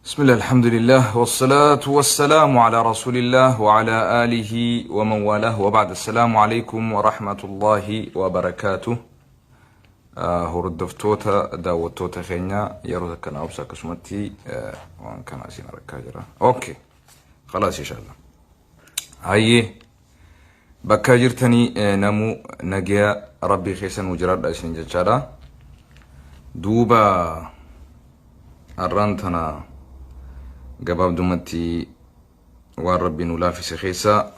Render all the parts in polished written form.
Bismillah, alhamdulillah, wassalatu wassalamu ala rasulillah wa ala alihi wa man walah wa ba'd. Assalaamu alaikum wa rahmatullahi wa barakaatuh. Hordoftoota daawwattoota keenya yeroo takka na obsa akkasumatti waan kana isin argaa jira. Okay. Khalaas inshallah. Hayyee bakka jirtanii namuu nagaya rabbii keessa nuu jiraadha isin jechaadha. Duuba har'aan tana gabaabdumatti waan rabbii nu laafise keessa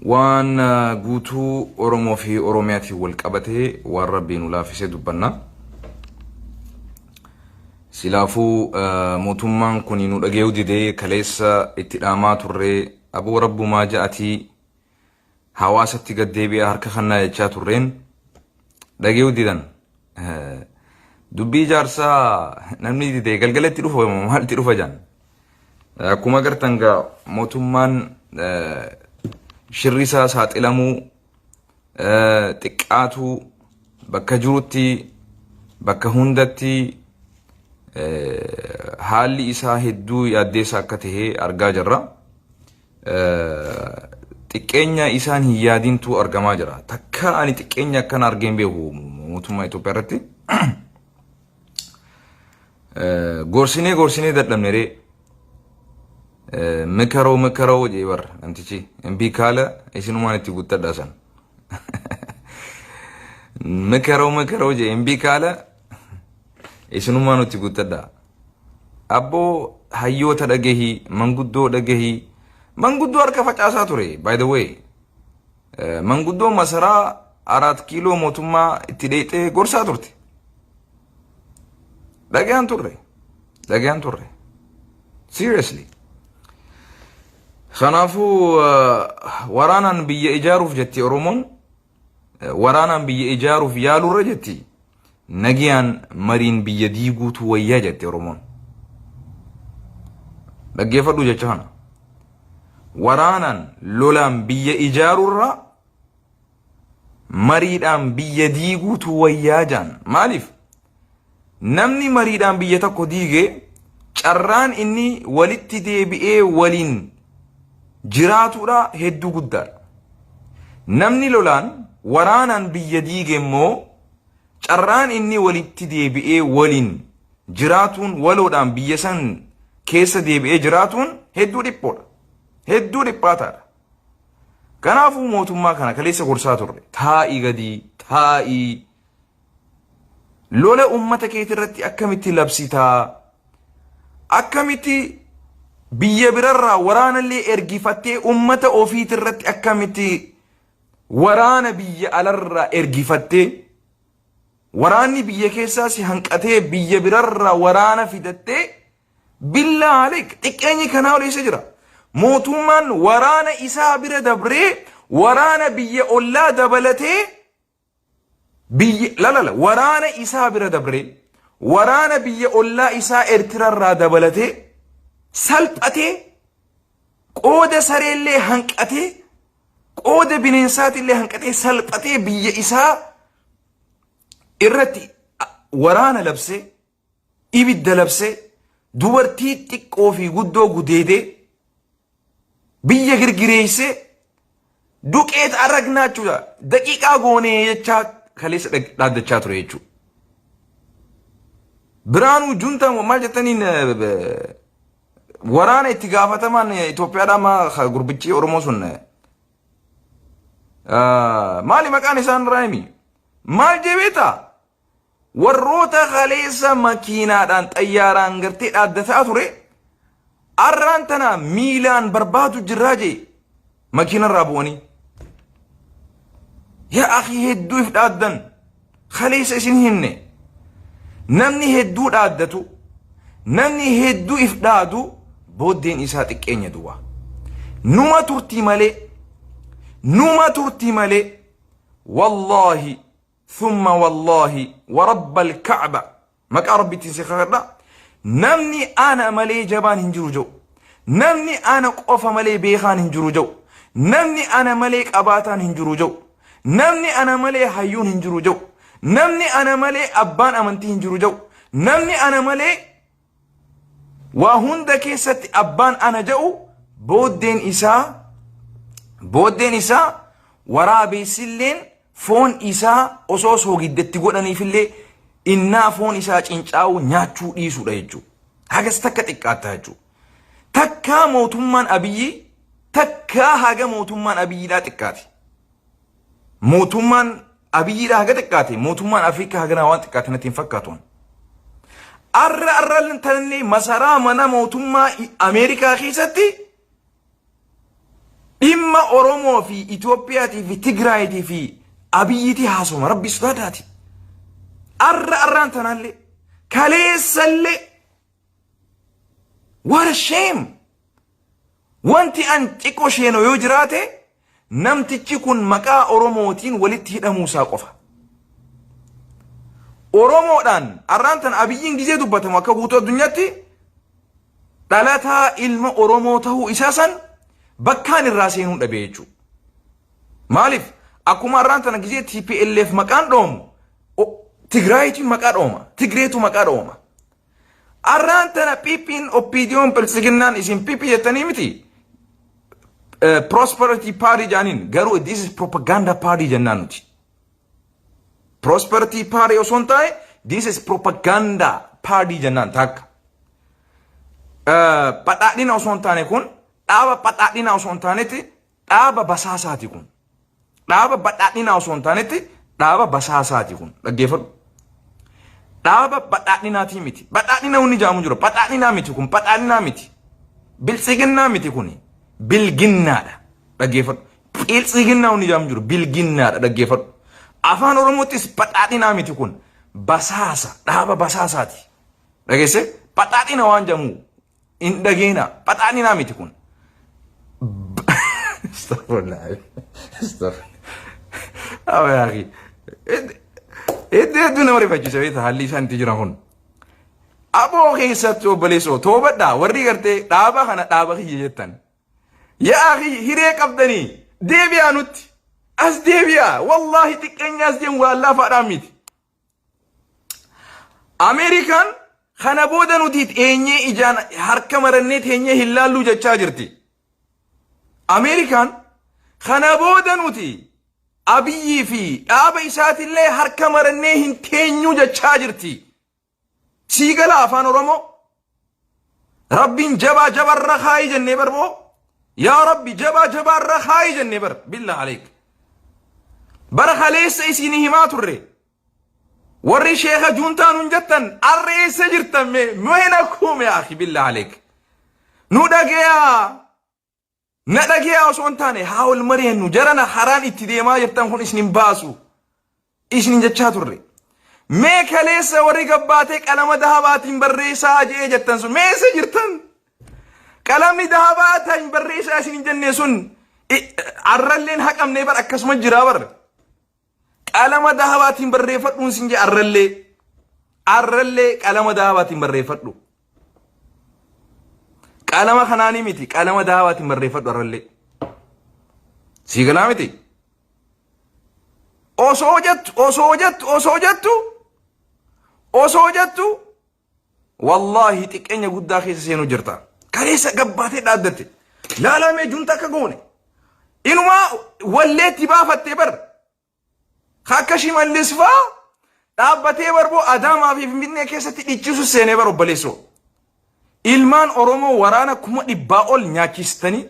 waan guutuu Oromoo fi Oromiyaatiin wal qabatee waan rabbii nu laafise dubbanna. Silaafuu mootummaan kun nu dhageeyuu didee kaleessa itti dhaamaa turree aboo rabbumaa ja'atii hawaasatti gad deebi'aa harka kannaa jechaa turreen dhageeyuu didan. Dubbii jaarsaa namni didee galgala itti dhufa maal itti dhufa jaan. Akkuma agartan gaa mootummaan shirri isaa saaxilamuu xiqqaatuu bakka jirutti bakka hundatti haalli isaa hedduu yaaddeessa akka ta'e argaa jirra. Xiqqeenya isaan hin yaadintu argamaa jira. Takka ani xiqqeenya akkana argeen beeku mootummaa Itoophiyaa irratti. Gorsinee gorsinee dadhabne ree. Mikaroo mikaroo jee bar namtichi mbii kaala isinumaan itti guuttadha san. Mikaroo mikaroo jee mbii kaala isinumaan itti guuttadha. Abboo hayyoota dhagahii manguddoo dhagahii manguddoo harka facaasaa ture by the way. Manguddoo masaraa araat kiiloo mootummaa itti dheexee gorsaa turte. Dhagayaan turre. Dhagayaan turre. Seriously. Kanaafuu waraanaan biyya ijaaruuf jetti Oromoon waraanaan biyya ijaaruuf yaalurra jetti nagayaan mariin biyya diiguutu wayyaa jetti Oromoon. Dhaggeeffadhu jecha kana. Waraanaan lolaan biyya ijaarurra mariidhaan biyya diiguutu wayyaa jaan. Maaliif? Namni mariidhaan biyya tokko diige carraan inni walitti deebi'ee waliin jiraatuudha hedduu guddaadha. Namni lolaan waraanaan biyya diige immoo carraan inni walitti deebi'ee waliin jiraatuun waloodhaan biyya san keessa deebi'ee jiraatuun hedduu dhiphoodha. Hedduu dhiphaataadha. Kanaafuu mootummaa kana kaleessa gorsaa turre. Taa'ii gadii, taa'ii. Lola uummata keetii irratti akkamitti labsitaa? Akkamitti biyya birarraa waraanallee ergifattee uummata ofiitii irratti akkamitti waraana biyya alarraa ergifattee waraanni biyya keessaa si hanqatee biyya birarraa waraana fidattee billaa aleek xiqqeenyi kanaa ol eessa jira? Mootummaan waraana isaa bira dabree waraana biyya ollaa dabalatee biyya lalala waraana isaa bira dabree waraana biyya ollaa isaa Eertiraarraa dabalatee salphatee qooda sareellee hanqatee qooda bineensaatillee hanqatee salphatee biyya isaa irratti waraana labsee ibidda labsee dubartii xiqqoo fi guddoo gudeedee biyya girgireessee duqeet aragnaa jechuudha. Daqiiqaa goonee jechaa kaleessa dhaaddachaa ture jechuudha. Biraanuu Juntaa maal jettaniin waraana itti gaafatamaan Itoophiyaadhaa maa gurbichi Oromoo sun maali maqaan isaan irraa himi? Maal jee beektaa? Warroota kaleessa makiinaadhaan xayyaaraan gartee dhaaddataa ture arraan tana miilaan barbaadu jirraa jee makiinarraa bu'anii. Yaa akii hedduu if dhaaddan kaleessa isin himne namni hedduu dhaaddatu namni hedduu if dhaadu booddeen isaa xiqqeenya duwwaa. Numa turtii malee numa turtii malee wallaahi thumma wallaahi warabbal ka'ba maqaa rabbiitiin si kakadha namni ana malee jabaan hin jiru jedhu namni ana qofa malee beekaan hin jiru jedhu namni ana malee qabaataan hin jiru jedhu namni ana malee hayyuun hin jiru jedhu namni ana malee abbaan amantii hin jiru jedhu Namni ana malee waa hunda keessatti abbaan ana jedhu booddeen isaa waraabeessilleen foon isaa osoo soogiddetti godhaniifillee innaa foon isaa cincaa'u nyaachuu dhiisuudha jechuudha. Hagas takka xiqqaatta jechuudha. Takkaa mootummaan Abiyyi takkaa haga mootummaan Abiyyiidhaa xiqqaate. Mootummaan Abiyyiidhaa haga xiqqaate, mootummaan Afrikaa haganaa waan xiqqaate natti hin fakkaatu. Arra arra tanallee masaraa mana mootummaa Ameerikaa keessatti dhimma Oromoo fi Itoophiyaatii fi Tigraayitii fi Abiyyiitii haasoma, rabbi sodaataati. Arra arraan tanallee kaleessallee, what a shame! Wanti an xiqqoo sheeno yoo jiraate, namtichi kun maqaa Oromootiin walitti hidhamuusaa qofa. Oromoodhaan arraan tan Abiyyiin gizee dubbatamu akka guutuu addunyaatti dhalataa ilma Oromoo ta'uu isaa san bakkaan irraa seenuu dhabe jechuudha. Maaliif? Akkuma arraan tana gizee TPLF maqaan dhoomu, Tigraayitiin maqaa dhooma. Tigreetu maqaa dhooma. Arraan tana PP'n, OPDO'n, Biltsiginnaan, isin PP jettanii miti. Prosperity Party jaaniin, garuu this is propaganda party jennaan nuti. Prosperity Party osoo hin taane, this is propaganda party jennaan takka. Badhaadhina osoo hin taane, kun dhaaba badhaadhina osoo hin taanetti dhaaba basaasaati kun. Dhaaba badhaadhinaa osoo hin taanetti dhaaba basaasaati kun, dhaggeeffadhu. Dhaaba badhaadhinaatii miti. Badhaadhina hundi jaamu jiru. Badhaadhinaa miti kun, badhaadhinaa miti. Biltsiginnaa miti kuni. Bilginnaadha. Dhaggeeffadhu. Biltsiginnaa hundi jaamu jiru. Bilginnaadha, dhaggeeffadhu. Afaan Oromoottis badhaadhinaa miti kun. Basaasa, dhaaba basaasaati. Dhageesse? Badhaadhina waan jedhamu hin dhageena. Badhaadhinaa miti kun. Astaghfirullah. Astaghfirullah. Yaa akhi. Hedduu hedduu nama rifachiisa beektaa, haalli isaan itti jiran kun. Aboo, keessatti obboleessoo, toobadhaa warri gartee dhaaba kana dhaaba kiyya jettan. Yaa akhi, hiree qabdanii deebi'aa nutti. As deebi'aa, wallaahi xiqqeenya as deemu waan laafaadhaan miti. Ameerikaan kana booda nuti teenyee ijaan harka marannee teenyee hin laalluu jechaa jirti. Ameerikaan kana booda nuti Abiyyii fi dhaaba isaatillee harka marannee hin teenyuu jechaa jirti. Sii gala afaan Oromoo? Rabbiin jabaa jabarra kaayi jennee barboo. Yaa Rabbi, jabaa jabaarra kaayi jennee bar. Billaa aleek. Bara kaleessa isin himaa turre. Warri sheeka juuntaa nun jettan arra eessa jirtan mee? Mee nakuume akhi, billaa aleek. Nu dhageeyaa. Na dhageeyaa osoo hin taane, haa wal mari'annu, jarana haraan itti deemaa jirtan kun isin hin baasu. Isin jechaa turre. Mee kaleessa warri gabbaatee qalama dahabaatiin barreessaa jee jettan sun mee eessa jirtan? Qalamni dahabaa ta'in barreessaa isin hin jenne sun arralleen haqamnee bar, akkasuma jiraa bar. Qalama dahabaatiin barreeffadhuun sin jee arrallee. Arrallee qalama dahabaatiin barreeffadhu. Qalama kanaanii miti, qalama dahabaatiin barreeffadhu arrallee. Sii galaa miti? Osoo jettu, osoo jettu, osoo jettu, osoo jettu, wallaahi xiqqeenya guddaa keessa seenuu jirta. Kaleessa gabbaatee dhaaddatte. Laalamee junta akka goone. Inumaa walleetti baafattee bar. Akka Shimallis faa dhaabbatee barboo Adaamaa fi Finfinnee keessatti dhichisu seenee bar, obboleessoo. Ilmaan Oromoo waraana 100,000 ol nyaachistanii,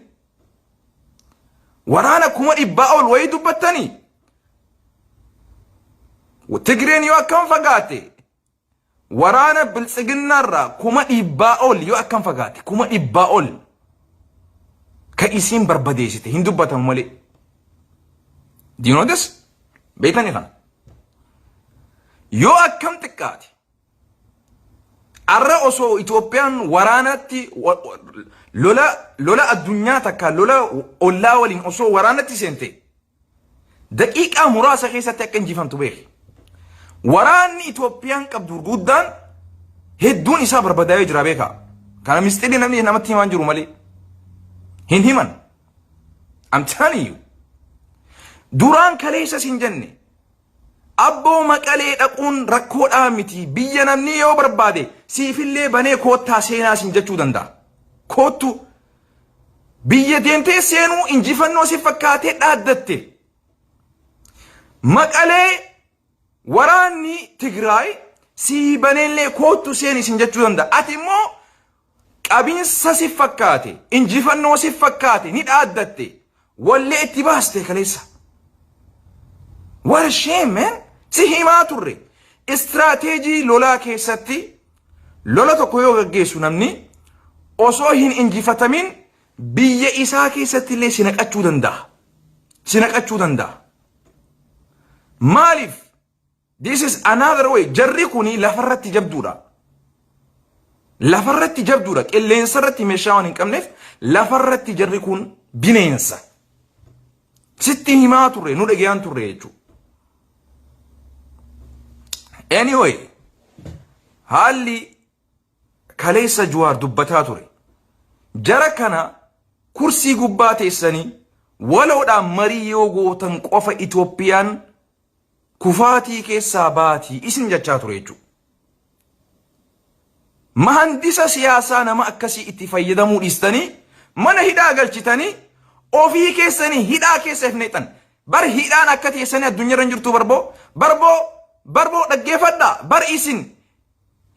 waraana 100,000 ol wayii dubbattanii, Tigreen yoo akkam fagaate, waraana biltsiginnaarraa 100,000 ol yoo akkam fagaate, 100,000 ol ka isiin barbadeessite hin dubbatamu malee. Diinotis beektanii kana. Yoo akkam xiqqaate, arra osoo Itoophiyaan waraanatti lola addunyaa takka, lola ollaa waliin osoo waraanatti seente, daqiiqaa muraasa keessatti akka injifamtu beeki. Waraanni Itoophiyaan qabdu guddaan hedduun isaa barbadaa'ee jira, beekaa. Kana misxirri namni namatti himaan jiru malee. Hin himan. I'm telling you. Duraan kaleessa sin jenne. Abboo Maqalee dhaquun rakkoodhaa miti. Biyya namni yoo barbaade siifillee banee koottaa seenaa sin jechuu danda'a. Koottu biyya deemtee seenuu injifannoo si fakkaatee dhaaddatte. Maqalee waraanni Tigraay sii baneellee koottu seeni sin jechuu danda'a. Ati immoo qabiinsa si fakkaate, injifannoo si fakkaate ni dhaaddatte. Wallee itti baaste kaleessa. What a shame, man. Si himaa turre. Istiraateejii lolaa keessatti lola tokko yoo gaggeessu namni osoo hin injifatamin biyya isaa keessatti illee si naqachuu danda'a. Si naqachuu danda'a. Maaliif? This is another way. Jarri kuni lafarratti jabduudha. Lafarratti jabduudha. Qilleensarratti meeshaa waan hin qabneef lafarratti jarri kun bineensa. Sitti himaa turre, nu dhagayaan turre jechuudha. Anyway, haalli kaleessa Jawaar dubbataa ture. Jara kana kursii gubbaa teessanii waloodhaan marii yoo gootan qofa Itoophiyaan kufaatii keessaa baatii isin jechaa ture jechuudha. Mahandisa siyaasaa nama akkasii itti fayyadamuu dhiistanii mana hidhaa galchitanii ofii keessanii hidhaa keessa if neexan. Bar hidhaan akka teessanii addunyaarra hin jirtu barboo barboo barboo dhaggeeffadhaa bar isin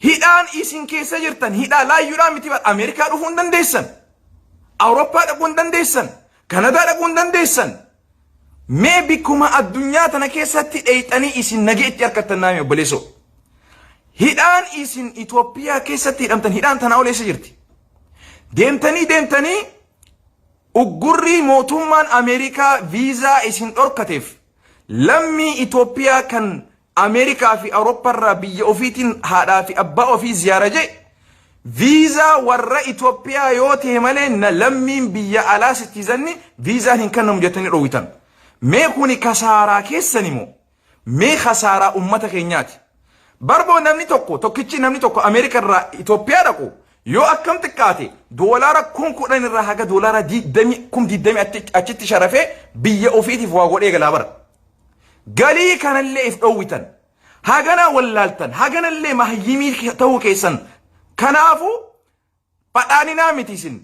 hidhaan isin keessa jirtan hidhaa laayyuudhaan miti bar Ameerikaa dhufuu hin dandeessan. Awurooppaa dhaquu hin dandeessan. Kanadaa dhaquu hin dandeessan. Mee bikkuma addunyaa tana keessatti dheeyxanii isin nagee itti harkattan naami obboleessoo. Hidhaan isin Itoophiyaa keessatti hidhamtan hidhaan tanaa ol eessa jirti? Deemtanii deemtanii uggurrii mootummaan Ameerikaa viizaa isin dhorkateef lammii Itoophiyaa kan Ameerikaa fi Awurooppaarraa biyya ofiitiin haadhaa fi abbaa ofii ziyaara jee viizaa warra Itoophiyaa yoo ta'e malee na lammiin biyya alaa sitizanni viizaan hin kennamu jettanii dhoowwitan. Mee kuni kasaaraa keessani moo? Mee kasaaraa ummata keenyaati? Barboo namni tokko tokkichi namni tokko Ameerika irraa Itoophiyaa dhaqu yoo akkam xiqqaate doolaara 10,000 irraa haga doolaara 20,000 achitti sharafee biyya ofiitiif waa godhee galaa bara. Galii kanallee if dhoowwitan. Hagana wallaaltan. Haganallee mahayyimii ta'uu keessan. Kanaafuu badhaaninaa miti isin.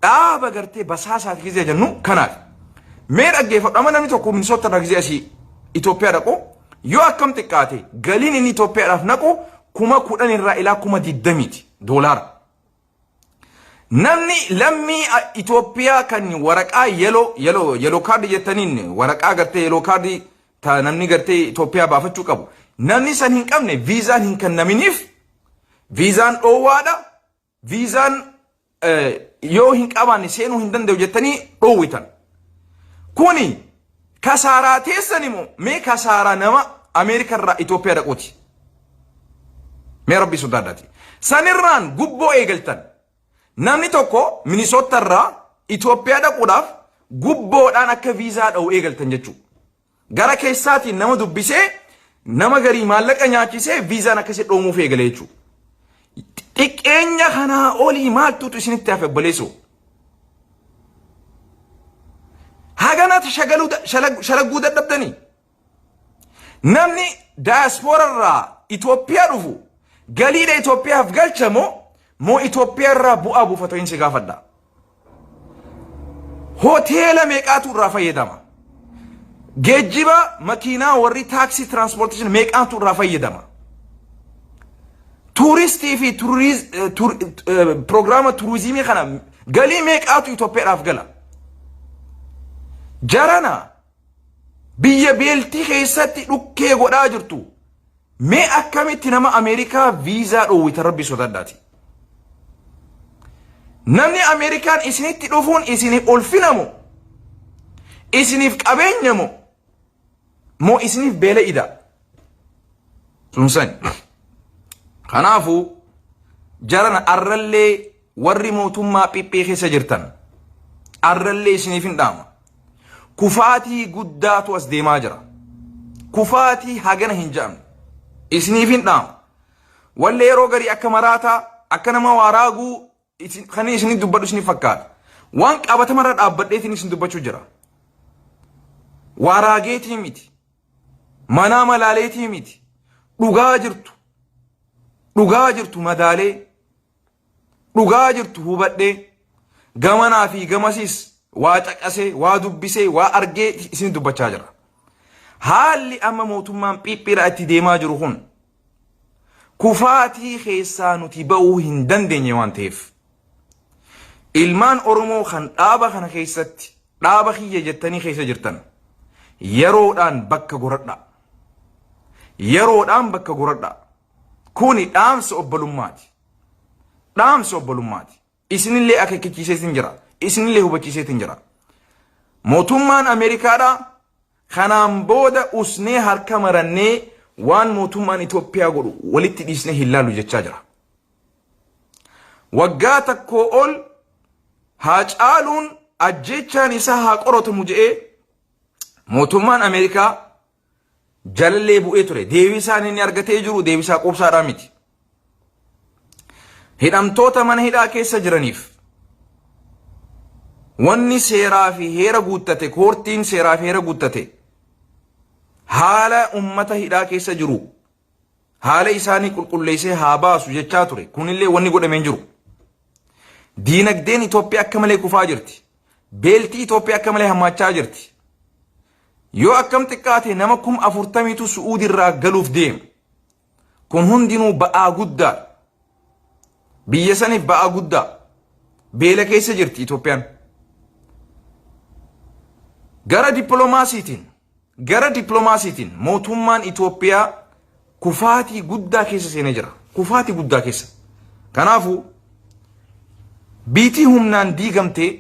Dhaaba gartee basaasaati gizee jennu kanaaf. Mee dhaggeeffadhu amma namni tokko Minisoota irraa gizee asii Itoophiyaa dhaqu yoo akkam xiqqaate galiin inni Itoophiyaadhaaf naqu 10,000 irraa ilaa 20,000ti doolaara. Namni lammii Itoophiyaa kan waraqaa yeloo yeloo yeloo kaardii jettaniin waraqaa gartee yeloo kaardii ta namni gartee Itoophiyaa baafachuu qabu. Namni san hin qabne viizaan hin kennaminiif, viizaan dhoowwaadha. Viizaan yoo hin qabaanne seenuu hin danda'u jettanii dhoowwitan. Kuni kasaaraa teessan immoo mee kasaaraa nama Ameerika irraa Itoophiyaa dhaquuti. Mee rabbii sodaadhaati. Sanirraan gubboo eegaltan. Namni tokko Minisoota irraa Itoophiyaa dhaquudhaaf gubboodhaan akka viizaa dha'u eegaltan jechuudha. Gara keessaatiin nama dubbisee nama garii maallaqa nyaachisee viizaan akkasii dhoomuuf eegale jechuudha. Xiqqeenya kanaa olii maaltuutu isinitti hafe obboleessoo? Hagana shalagguu dadhabdanii? Namni daayaaspoora irraa Itoophiyaa dhufu galiidha Itoophiyaaf galcha moo moo Itoophiyaa irraa bu'aa buufata hin si gaafadha. Hoteela meeqaatu irraa fayyadama? Geejjiba makiinaa warri taaksii tiraanspoorteeshin meeqaatu irraa fayyadama? Tuuristii fi piroogiraama turizimii kana galii meeqaatu Itoophiyaadhaaf gala? Jarana biyya beeltii keessatti dhukkee godhaa jirtu. Mee akkamitti nama Ameerikaa viizaa dhoowwita rabbi sodaadhaati. Namni Ameerikaan isinitti dhufuun isiniif ulfina moo? Isiniif qabeenya moo? Moo isiniif beela ida? Sun sani. Kanaafuu jarana arrallee warri mootummaa phiphii keessa jirtan arrallee isiniif hin dhaama. Kufaatii guddaatu as deemaa jira. Kufaatii hagana hin jedhamne. Isiniif hin dhaama. Wallee yeroo garii akka maraataa, akka nama waa raaguu kan isin dubbadhu isin fakkaata. Waan qabatamarra dhaabbadheetiin isin dubbachuu jira. Waa raageetii miti. Manaa malaaleetii miti. Dhugaa jirtu. Dhugaa jirtu madaalee. Dhugaa jirtu hubadhee. Gamanaa fi gamasiis waa caqasee, waa dubbisee, waa argee isin dubbachaa jira. Haalli amma mootummaan Phiiphiidhaa itti deemaa jiru kun kufaatii keessaa nuti ba'uu hin dandeenye waan ta'eef ilmaan Oromoo kan dhaaba kana keessatti dhaaba kiyya jettanii keessa jirtan yeroodhaan bakka goradhaa. Yeroodhaan bakka goradhaa. Kuni dhaamsa obbolummaati. Dhaamsa obbolummaati. Isinillee akeekkachiiseetiin jira. Isinillee hubachiiseetiin jira. Mootummaan Ameerikaadhaa kanaan booda usnee harka marannee waan mootummaan Itoophiyaa godhu walitti dhiisnee hin laallu jechaa jira. Waggaa tokkoo ol Haacaaluun ajjeechaan isaa haa qoratamu jedhee mootummaan Ameerikaa jalallee bu'ee ture. Deebisaan inni argatee jiru deebisaa quubsaadhaa miti. Hidhamtoota mana hidhaa keessa jiraniif wanni seeraa fi heera guuttate, koortiin seeraa fi heera guuttate haala ummata hidhaa keessa jiru haala isaanii qulqulleessee haa baasu jechaa ture. Kunillee wanni godhamee hin jiru. Diinagdeen Itoophiyaa akka malee kufaa jirti. Beeltii Itoophiyaa akka malee hammaachaa jirti. Yoo akkam xiqqaate nama 40,000tu Su'uudi irraa galuuf deema. Kun hundinuu ba'aa guddaadha. Biyya saniif ba'aa guddaa. Beela keessa jirti Itoophiyaan. Gara dippiloomaasiitiin gara dippiloomaasiitiin mootummaan Itoophiyaa kufaatii guddaa keessa seenee jira. Kufaatii guddaa keessa. Kanaafuu biitii humnaan diigamtee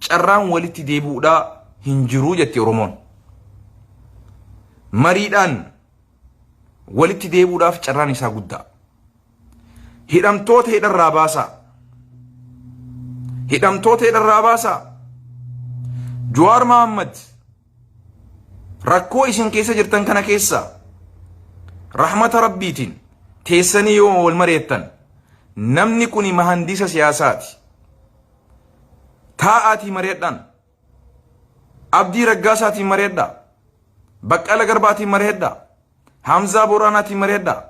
carraan walitti deebi'uudhaa hin jiru jetti Oromoon. Mariidhaan walitti deebi'uudhaaf carraan isaa guddaa. Hidhamtoota hidharraa baasaa. Hidhamtoota hidharraa baasaa. Jawaar Mahaammad rakkoo isin keessa jirtan kana keessa rahmata rabbiitiin teessanii yoo wal mari'attan namni kuni mahandisa siyaasaati. Taa'aatii mari'adhaan. Abdii Raggaasaatiin mari'adhaa. Baqqala Garbaatiin mari'adhaa. Hamzaa Booraanaatiin mari'adhaa.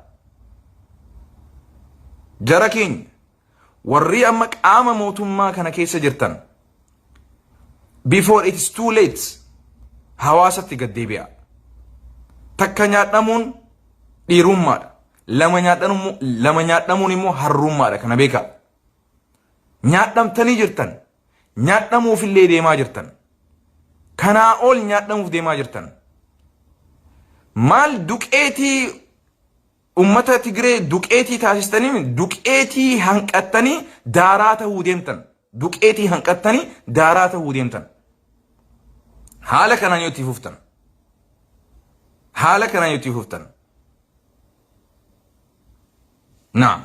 Jara keenya warri amma qaama mootummaa kana keessa jirtan before it is too late hawaasatti gad deebi'a. Takka nyaadhamuun dhiirummaadha. Lama nyaadhamuun immoo harrummaadha kana beekaa. Nyaadhamtanii jirtan. Nyaadhamuufillee deemaa jirtan. Kanaa ol nyaadhamuuf deemaa jirtan. Maal duqeetii ummata Tigree duqeetii taasistanii duqeetii hanqattanii daaraa ta'uu deemtan. Duqeetii hanqattanii daaraa ta'uu deemtan. Haala kanaan yoo itti fuftan. Haala kanaan yoo itti fuftan. Naam.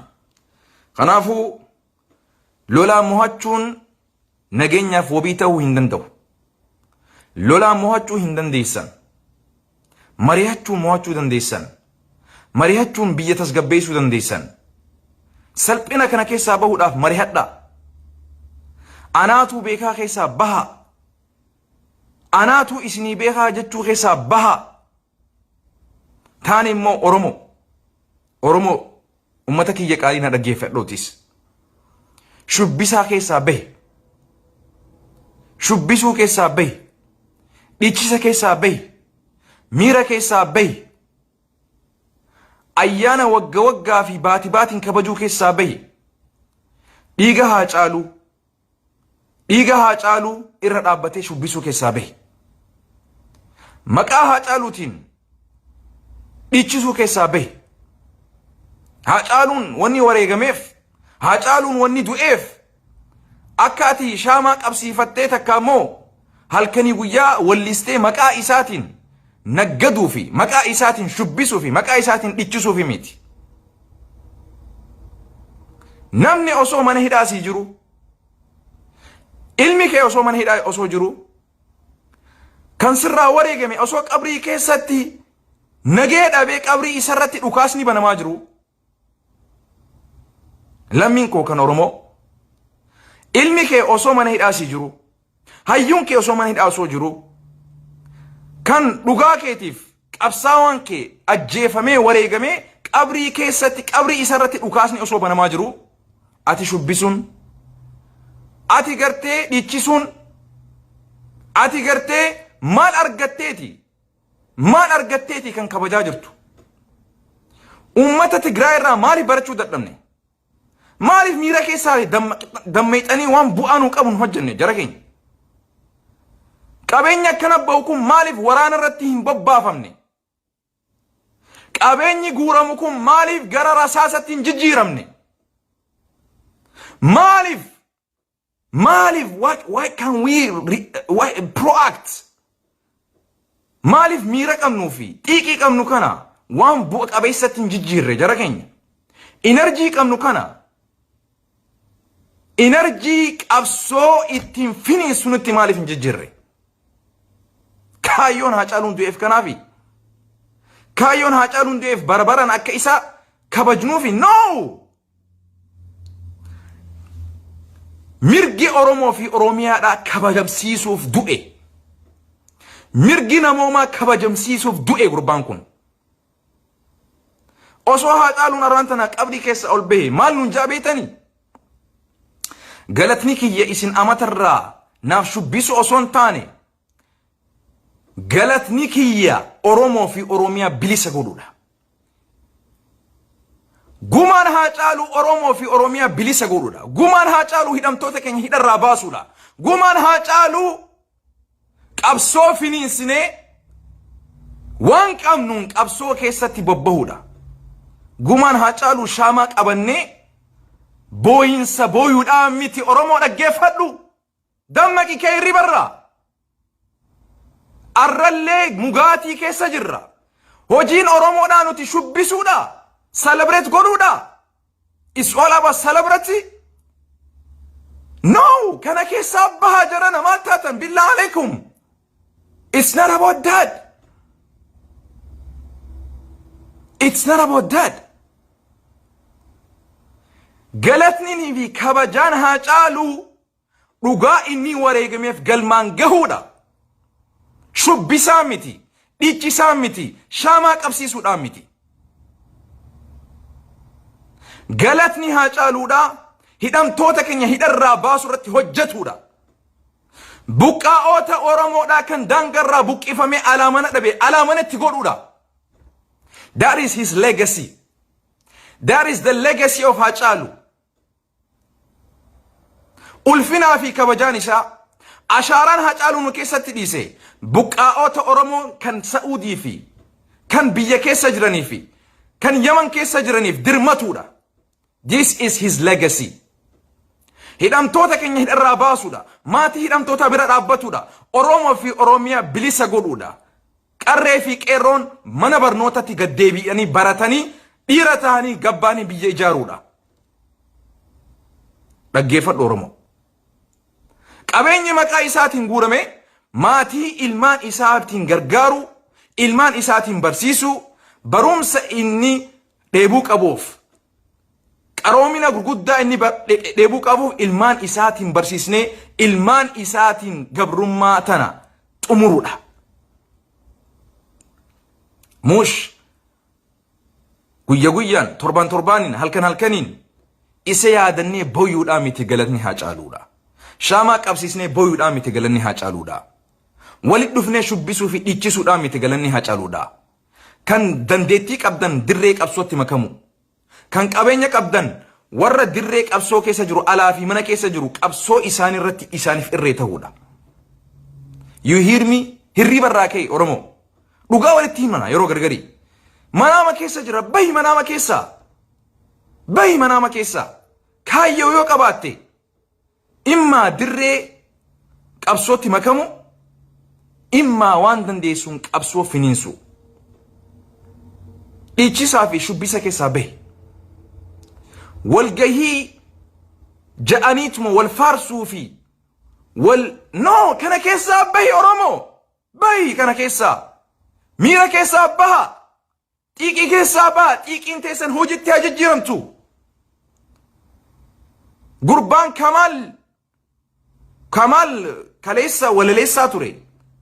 Kanaafuu lolaan mo'achuun nageenyaaf wabii ta'uu hin danda'u. Lolaan mo'achuu hin dandeessan. Mari'achuun mo'achuu dandeessan. Mari'achuun biyya tasgabbeessuu dandeessan. Salphina kana keessaa bahuudhaaf mari'adhaa. Anaatuu beekaa keessaa bahaa. Anaatuu isinii beekaa jechuu keessaa bahaa. Taan immoo Oromoo. Oromoo ummata kiyya qaalii na dhaggeeffadhootis. Shubbisaa keessaa bahi. Shubbisuu keessaa bahi. Dhichisa keessaa bahi. Miira keessaa bahi. Ayyaana wagga waggaa fi baati baatiin kabajuu keessaa bahi. Dhiiga haa caaluu. Dhiiga Haacaaluu irra dhaabbatee shubbisuu keessaa bahe. Maqaa Haacaaluutiin dhiichisuu keessaa bahe. Haacaaluun wanni wareegameef, Haacaaluun wanni du'eef akka ati shaamaa qabsiifattee takka immoo halkanii guyyaa wallistee maqaa isaatiin naggaduu fi maqaa isaatiin shubbisuu fi maqaa isaatiin dhichisuuf miti. Namni osoo mana hidhaa sii jiru, ilmi kee osoo mana hidhaa osoo jiru, kan sirraa wareegame osoo qabrii keessatti nagee dhabee qabrii isarratti dhukaasni banamaa jiru. Lammiin koo kan Oromoo, ilmi kee osoo mana hidhaa sii jiru, hayyuun kee osoo mana hidhaa osoo jiru, kan dhugaa keetiif Qabsaawaan kee ajjeefamee wareegamee qabrii keessatti qabrii isa irratti dhukaasni osoo banamaa jiru ati shubbisuun ati gartee dhiichisuun ati gartee maal argatteeti maal argatteeti kan kabajaa jirtu? Uummata Tigraay irraa maaliif barachuu dadhabne? Maaliif miira keessaa dammeexanii waan bu'aa nuu qabu hin hojjenne jara keenya? Qabeenya akkana ba'u kun maaliif waraana irratti hin bobbaafamne? Qabeenyi guuramu kun maaliif gara rasaasatti hin jijjiiramne? Maaliif Maaliif why can we why, proact? Maaliif miira qabnuu fi xiiqii qabnu kana waan bu'a qabeessatti hin jijjiirre jara keenya? Inerjii qabnu kana inerjii qabsoo ittiin finiinsu nutti maaliif hin jijjiirre? Kaayyoon Haacaaluun du'eef kanaafi. Kaayyoon Haacaaluun du'eef bara baraan akka isa kabajnuufi no! Mirgi Oromoo fi Oromiyaadhaa kabajamsiisuuf du'e. Mirgi namoomaa kabajamsiisuuf du'e gurbaan kun. Osoo Haacaaluun arraan tana qabrii keessa ol bahe maal nuun jaa beektanii? Galatni kiyya isin amatarraa naaf shubbisu osoo hin taane galatni kiyya Oromoo fi Oromiyaa bilisa godhuudha. Gumaan Haacaaluu Oromoo fi Oromiyaa bilisa godhuudha. Gumaan Haacaaluu hidhamtoota keenya hidharraa baasuudha. Gumaan Haacaaluu qabsoo finiinsinee waan qabnuun qabsoo keessatti bobbahuudha. Gumaan Haacaaluu shaamaa qabannee booyinsa booyuudhaa miti. Oromoo dhaggeeffadhu. Dammaqi kee hirribarraa. Arrallee mugaatii keessa jirra. Hojiin Oromoodhaa nuti shubbisuudha. Celebrate godhuudha. It's all about celebrity. No, kana keessaa bahaa jarana maal taatan billaa alaikum. It's not about that. It's not about that. Galatni fi kabajaan Haacaaluu dhugaa inni wareegameef galmaan gahuudha. Shubbisaa miti, dhiichisaa miti, shaamaa qabsiisuudhaan miti. Galatni Haacaaluudha hidhamtoota keenya hidharraa baasu irratti hojjetuudha. Buqqaa'oota Oromoodhaa kan daangarraa buqqifamee alaa mana dhabe alaa mana itti godhuudha. That is his legacy. That is the legacy of Haacaaluu. Ulfinaa fi kabajaan isaa ashaaraan Haacaaluu nu keessatti dhiise buqqaa'oota Oromoo kan Sa'uudii fi kan biyya keessa jiranii fi kan Yaman keessa jiraniif dirmatuudha. This is his legacy. Hidhamtoota keenya hidharraa baasuudha. Maatii hidhamtoota bira dhaabbatuudha. Oromoo fi Oromiyaa bilisa godhuudha. Qarree fi qeerroon mana barnootatti gad deebi'anii baratanii dhiira ta'anii gabbaanii biyya ijaaruudha. Dhaggeeffadhu Oromoo. Qabeenyi maqaa isaatiin guurame maatii ilmaan isaatiin gargaaru, ilmaan isaatiin barsiisuu, barumsa inni dheebuu qabuuf, qaroomina gurguddaa inni dheebuu qabuuf ilmaan isaatiin barsiisnee ilmaan isaatiin gabrummaa tana xumuruudha. Muush guyya guyyaan, torban torbaaniin, halkan halkaniin isa yaadannee booyuudhaa miti galatni Haacaaluudha. Shaamaa qabsiisnee booyuudhaa miti galanni Haacaaluudha. Walitti dhufnee shubbisuu fi dhiichisuudhaa miti galanni Haacaaluudha. Kan dandeettii qabdan dirree qabsootti makamu. Kan qabeenya qabdan warra dirree qabsoo keessa jiru alaa fi mana keessa jiru qabsoo isaan irratti isaaniif irree ta'uudha. You hear me? Hirriba irraa ka'e Oromoo. Dhugaa walitti himana yeroo gargarii. Manaama keessa jira bahi manaama keessaa. Bahi manaama keessaa. Kaayyoo yoo qabaatte immaa dirree qabsootti makamu immaa waan dandeessuun qabsoo finiinsu. Dhiichisaa fi shubbisa keessaa bahi. Walgahii ja'aniituma wal faarsuu fi wal no kana keessaa bahi Oromoo. Bahi kana keessaa. Miira keessaa baha. Xiiqii keessaa baha. Xiiqiin teessan hojiitti haa jijjiiramtu. Gurbaan Kamaal kaleessa walaleessaa ture.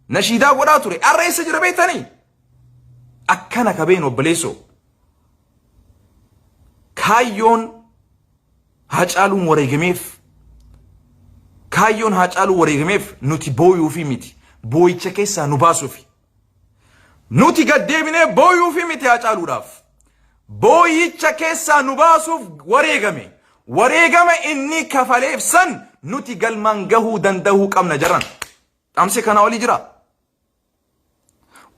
Nashiidaa godhaa ture. Har'a eessa jira beektanii? Akkana ka beenu obboleessoo. Kaayyoon Haacaaluun wareegameef kaayyoon Haacaaluu wareegameef nuti booyuufi miti. Booyicha keessaa nu baasuufi. Nuti gad deebinee booyuufi miti Haacaaluudhaaf. Booyicha keessaa nu baasuuf wareegame. Wareegama inni kafaleef san nuti galmaan gahuu danda'uu qabna jaran. Dhaamsi kanaa olii jira.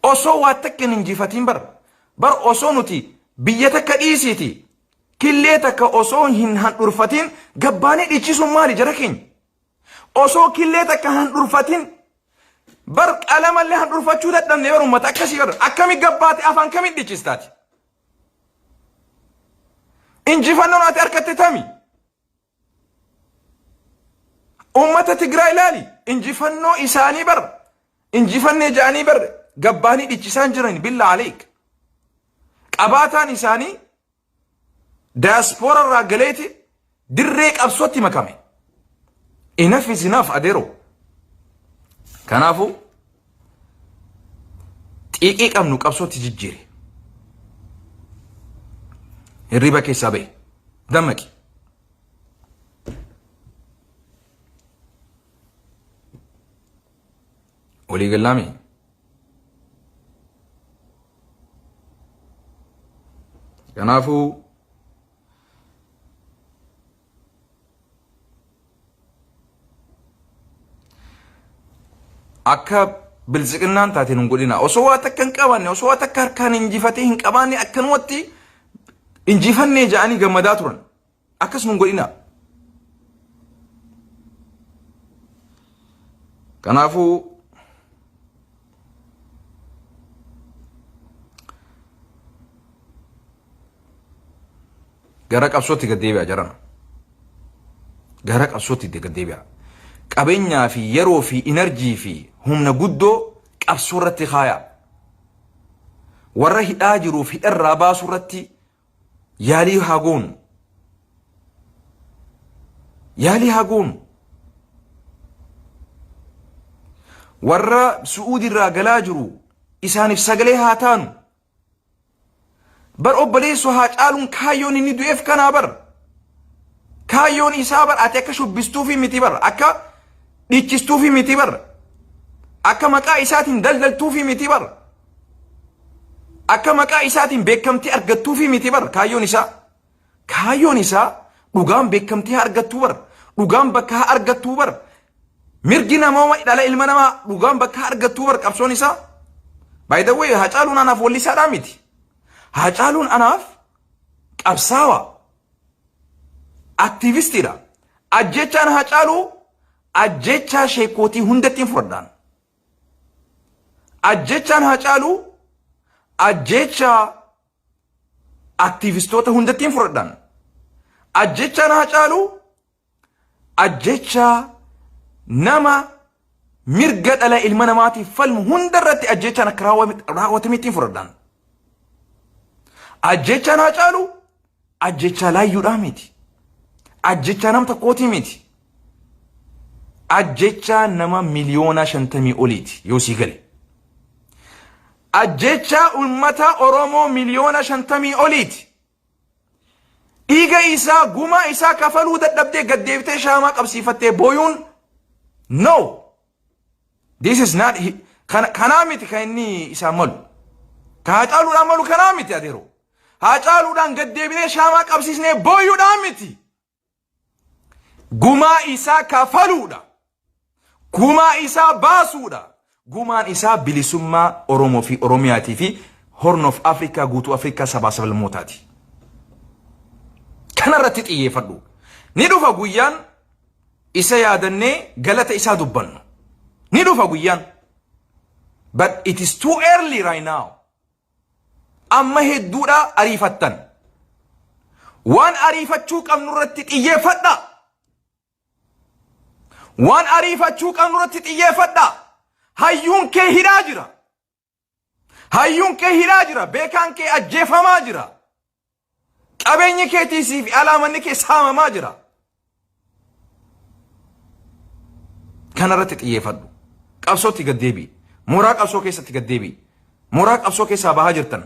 Osoo waa takka hin injifatiin bar. Bar osoo nuti biyya takka dhiisiiti. Killee takka osoo hin handhurfatiin gabbaanii dhiichisuun maali jara keenya? Osoo killee takka handhurfatiin bar qalamallee handhurfachuu dadhabne bar uummata akkasii bar akkami gabbaate afaan kamiin dhiichistaati? Injifannoon ati argatte tami? Uummata Tigraay ilaali. Injifannoo isaanii bar injifannee ja'anii bar gabbaanii dhichisaan jiran billaa aleek. Qabaataan isaanii daayaaspoora irraa galeeti dirree qabsootti makame. Enough is enough adeero. Kanaafuu xiiqii qabnu qabsootti jijjiire. Hirriba keessaa bahi. Dammaqi. Walii gallaami. Kanaafuu akka biltsiqinnaan taate nun godhina. Osoo waa takka hin qabaanne, osoo waa takka harkaan injifatee hin qabaanne akkanumatti injifannee ja'anii gammadaa turan. Akkas nun godhina. Kanaafuu gara qabsootti gad deebi'a jarana. Gara qabsootti gad deebi'a. Qabeenyaa fi yeroo fi inarjii fi humna guddoo qabsoo irratti kaayaa. Warra hidhaa jiruuf hidharraa baasuu irratti yaalii haa goonu. Yaalii haa goonu. Warra Su'uudi irraa galaa jiru isaaniif sagalee haa taanu. Bar obboleessoo haa caaluun kaayyoon inni du'eef kanaa bar. Kaayyoon isaa bar ati akka shubbistuufi miti bar akka dhiichistuufi miti bar akka maqaa isaatiin daldaltuufi miti bar. Akka maqaa isaatiin beekamtii argattuufi miti bar kaayyoon isaa. Kaayyoon isaa dhugaan beekamtii haa argattuu bar. Dhugaan bakka haa argattuu bar. Mirgi namooma dhala ilma namaa dhugaan bakka haa argattuu bar qabsoon isaa. By the way, Hacaaluun anaaf wallisaadhaa miti. Hacaaluun anaaf qabsaawa. Aktiivistiidha. Ajjechaan Hacaaluu ajjechaa sheekootii hundatti hin fudhadhaan. Ajjechaan Haacaaluu ajjechaa aktiivistoota hundatti hin fudhadhaan. Ajjechaan Haacaaluu ajjechaa nama mirga dhala ilma namaatiif falmu hunda irratti ajjechaan akka raawwatametti hin fudhadhaan. Ajjechaan Haacaaluu ajjechaa laayyuudhaa miti. Ajjechaa nam tokkootii miti. Ajjechaa nama 50,000,000 oliiti yoo sii gale. Ajjechaa uummata Oromoo 50,000,000 oliiti. Dhiiga isaa gumaa isaa kafaluu dadhabdee gad deebitee shaamaa qabsiifattee booyuun no. This is not kanaa miti kan inni isaan malu. Ka Haacaaluudhaan malu kanaa miti adeeroo. Haacaaluudhaan gad deebinee shaamaa qabsiisnee booyuudhaan miti. Gumaa isaa kafaluudha. Gumaa isaa baasuudha. Gumaan isaa bilisummaa Oromoo fi Oromiyaatii fi Horn of Africa guutuu Afrikaa sabaa sablammootaati. Kanarratti xiyyeeffadhu. Ni dhufa guyyaan isa yaadannee galata isaa dubbannu. Ni dhufa guyyaan. But it is too early right now. Amma hedduudha ariifattan. Waan ariifachuu qabnu irratti xiyyeeffadha. Waan ariifachuu qabnu irratti xiyyeeffadha. Hayyuun kee hidhaa jira. Hayyuun kee hidhaa jira. Beekaan kee ajjeefamaa jira. Qabeenyi keetii fi alaamanni kee saamamaa jira. Kana irratti xiyyeeffadhu. Qabsootti gad deebi'i. Mooraa qabsoo keessatti gad deebi'i. Mooraa qabsoo keessaa bahaa jirtan.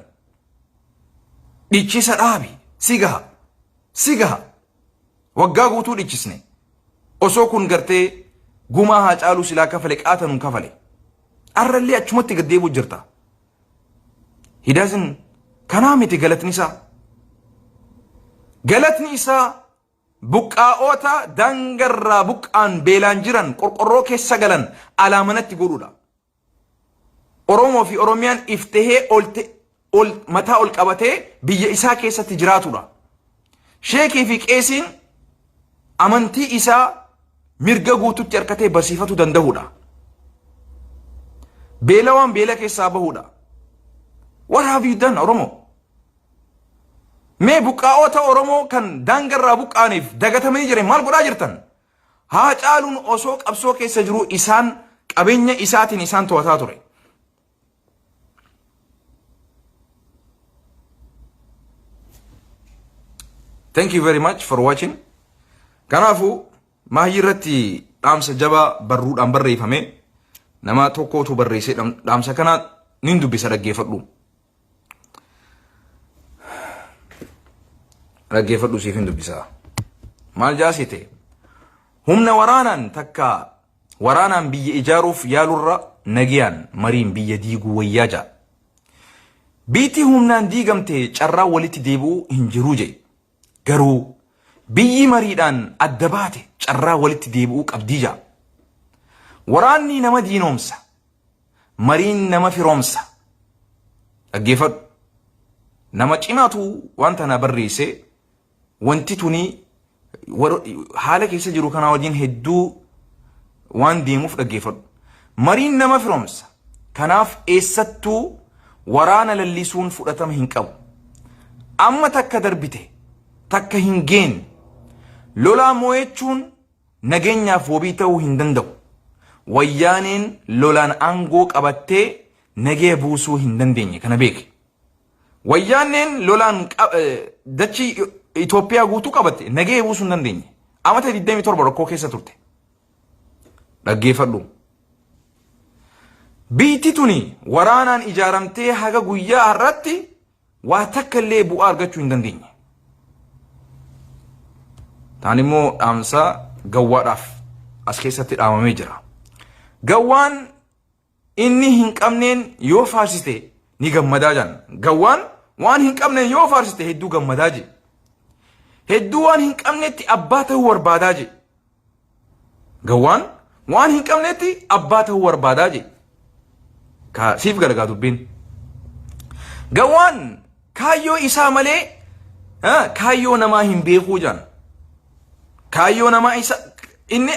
Dhichisa dhaabi. Si gaha. Si gaha. Waggaa guutuu dhichisne. Osoo kun gartee gumaa Haacaaluu silaa kafale qaata nun kafale. Arrallee achumatti gad deebi'u jirta. He doesn't kanaa miti galatni isaa. Galatni isaa buqqaa'oota daangarraa buqqaan beelaan jiran qorqorroo keessa galan alaa manatti godhuudha. Oromoo fi Oromiyaan iftehee ol ol mataa ol qabatee biyya isaa keessatti jiraatudha. Sheekii fi qeesiin amantii isaa mirga guututti harkatee barsiifatuu danda'uudha. Beelawaan beela keessaa bahuudha. What have you done Oromoo? Mee buqqaa'oota Oromoo kan daangarraa buqqaaniif dagatamanii jiran maal godhaa jirtan? Haacaaluun osoo qabsoo keessa jiruu isaan qabeenya isaatiin isaan to'ataa ture. Thank you very much for watching. Kanaafuu maayii irratti dhaamsa jabaa barruudhaan barreeffame nama tokkootu barreessee dhaamsa kana nin dubbisa dhaggeeffadhu. Dhaggeeffadhu siif hin dubbisaa. Maal jaasite? Humna waraanaan takka waraanaan biyya ijaaruuf yaalurra nagayaan mariin biyya diiguu wayyaa ja'a. Biitti humnaan diigamte carraa walitti deebi'uu hin jiruu jedhe. Garuu biyyi mariidhaan adda baate carraa walitti deebi'uu qabdii ja'a. Waraanni nama diinoomsa. Mariin nama firoomsa. Dhaggeeffadhu. Nama cimaatu waan tana barreesse wanti tuni haala keessa jiru kanaa wajjin hedduu waan deemuuf dhaggeeffadhu. Mariin nama firoomsa. Kanaaf eessattuu waraana lallisuun fudhatama hin qabu. Amma takka darbite takka hin geenne lolaa moo'achuun nageenyaaf wabii ta'uu hin danda'u. Wayyaaneen lolaan aangoo qabattee nagee buusuu hin dandeenye kana beeke. Wayyaaneen lolaan dachii Itoophiyaa guutuu qabatte nagee buusuu hin dandeenye. Amata 27 rakkoo keessa turte. Dhaggeeffadhu. Biitti tuni waraanaan ijaaramtee haga guyyaa har'aatti waa takka illee bu'aa argachuu hin dandeenye. Taan immoo dhaamsa gawwaadhaaf as keessatti dhaamamee jira. Gawwaan inni hin qabneen yoo faarsite ni gammadaa jedhan. Gawwaan waan hin qabneen yoo faarsite hedduu gammadaa jedhe. Hedduu waan hin qabnetti abbaa ta'uu barbaadaa jedhe. Gawwaan waan hin qabnetti abbaa ta'uu barbaadaa jedhe. Ka siif galagaa dubbiin. Gawwaan kaayyoo isaa malee kaayyoo namaa hin beekuu jedhan. Kaayyoo namaa isa inni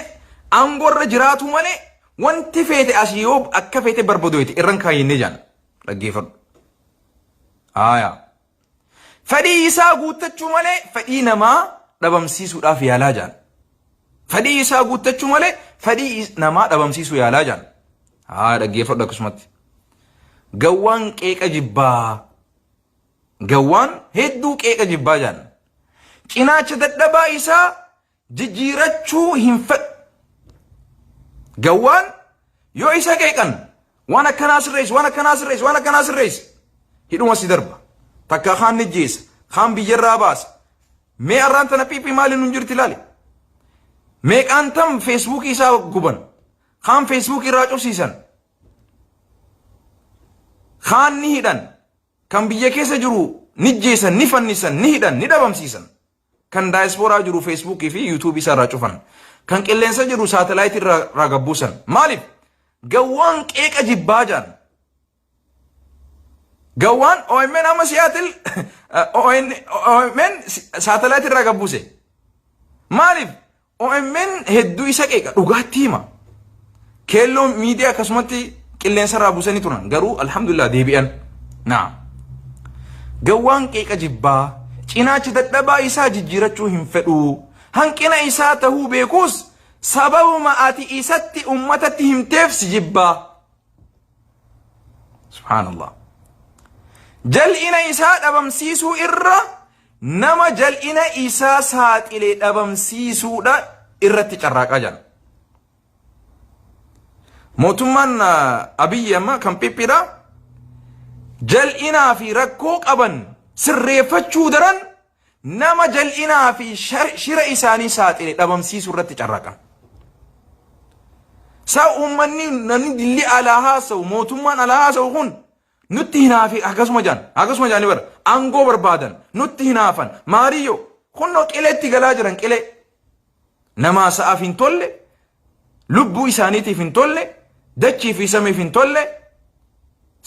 aangoorra jiraatu malee wanti feete asii yoo akka feete barbadoete irran kaayyinne jedhan. Dhaggeeffadhu. Aayaa. Fedhii isaa guuttachuu malee fedhii namaa dhabamsiisuudhaaf yaalaa jedhan. Fedhii isaa guuttachuu malee fedhii namaa dhabamsiisuu yaalaa jedhan. Haa dhaggeeffadhu akkasumatti. Gawwaan qeeqa jibbaa. Gawwaan hedduu qeeqa jibbaa jedhan. Cinaacha dadhabaa isaa jijjiirachuu hin fedhu. Gawwaan yoo isa qeeqan waan akkanaa sirreessi, waan akkanaa sirreessi, waan akkanaa sirreessi. Hidhuma si darba. Takka kaan ni jeessa, kaan biyyarraa baasa. Mee arraan tana PP maaliin nun jirti ilaali. Meeqaan tam feesbuukii isaa guban. Kaan feesbuukii irraa cufsiisan. Kaan ni hidhan. Kan biyya keessa jiru ni jeessan, ni fannisan, ni hidhan, ni dhabamsiisan. Kan daayispooraa jiru feesbuukii fi yuutuubii isaa irraa cufan. Kan qilleensa jiru saatalaayitii irraa gabbuusan. Maaliif? Gawwaan qeeqa jibbaa jaan. Gawwaan OMN amma Siyaatil OMN saatalaayitii irraa gabbuuse. Maaliif? OMN hedduu isa qeeqa dhugaatti hima. Keelloo miidiyaa akkasumatti qilleensa irraa buusanii turan garuu alhamdulillah deebi'an. Naa. Gawwaan qeeqa jibbaa cinaacha dadhabaa isaa jijjiirachuu hin fedhu. Hanqina isaa tahuu beekuus sababuma ati isatti ummatatti himteef si jibbaa. Subhaanallah. Jal'ina isaa dhabamsiisuu irra nama jal'ina isaa saaxile dhabamsiisuudha irratti carraaqaa jira. Mootummaan Abiyyi amma kan Phiphiidha. Jal'inaa fi rakkoo qaban sirreeffachuu daran nama jal'inaa fi shira isaanii saaxile dhabamsiisuu irratti carraaqan. Sa uummanni namni dilli alaa haasa'u mootummaan alaa haasa'u kun nutti hinaafe akkasuma jaan akkasuma jaanii bara aangoo barbaadan nutti hinaafan maariyyo kunnoo qileetti galaa jiran qilee namaa sa'aaf hin tolle lubbuu isaaniitiif hin tolle dachii fi samiif hin tolle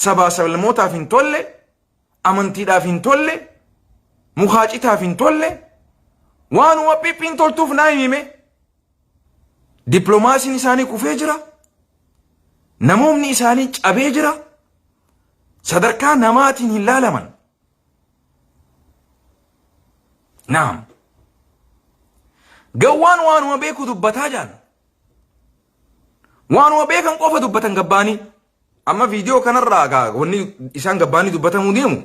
sabaa sablammootaaf hin tolle amantiidhaaf hin tolle mukaa citaaf hin tolle waanuma phiphiin toltuuf naa himime Dippiloomaasiin isaanii kufee jira. Namoomni isaanii cabee jira. Sadarkaa namaatiin hin laalaman. Naam. Gawwaan waanuma beeku dubbataa jaan. Waanuma beekan qofa dubbatan gabbaanii. Amma viidiyoo kanarraa gaa wanni isaan gabbaanii dubbatamuu deemu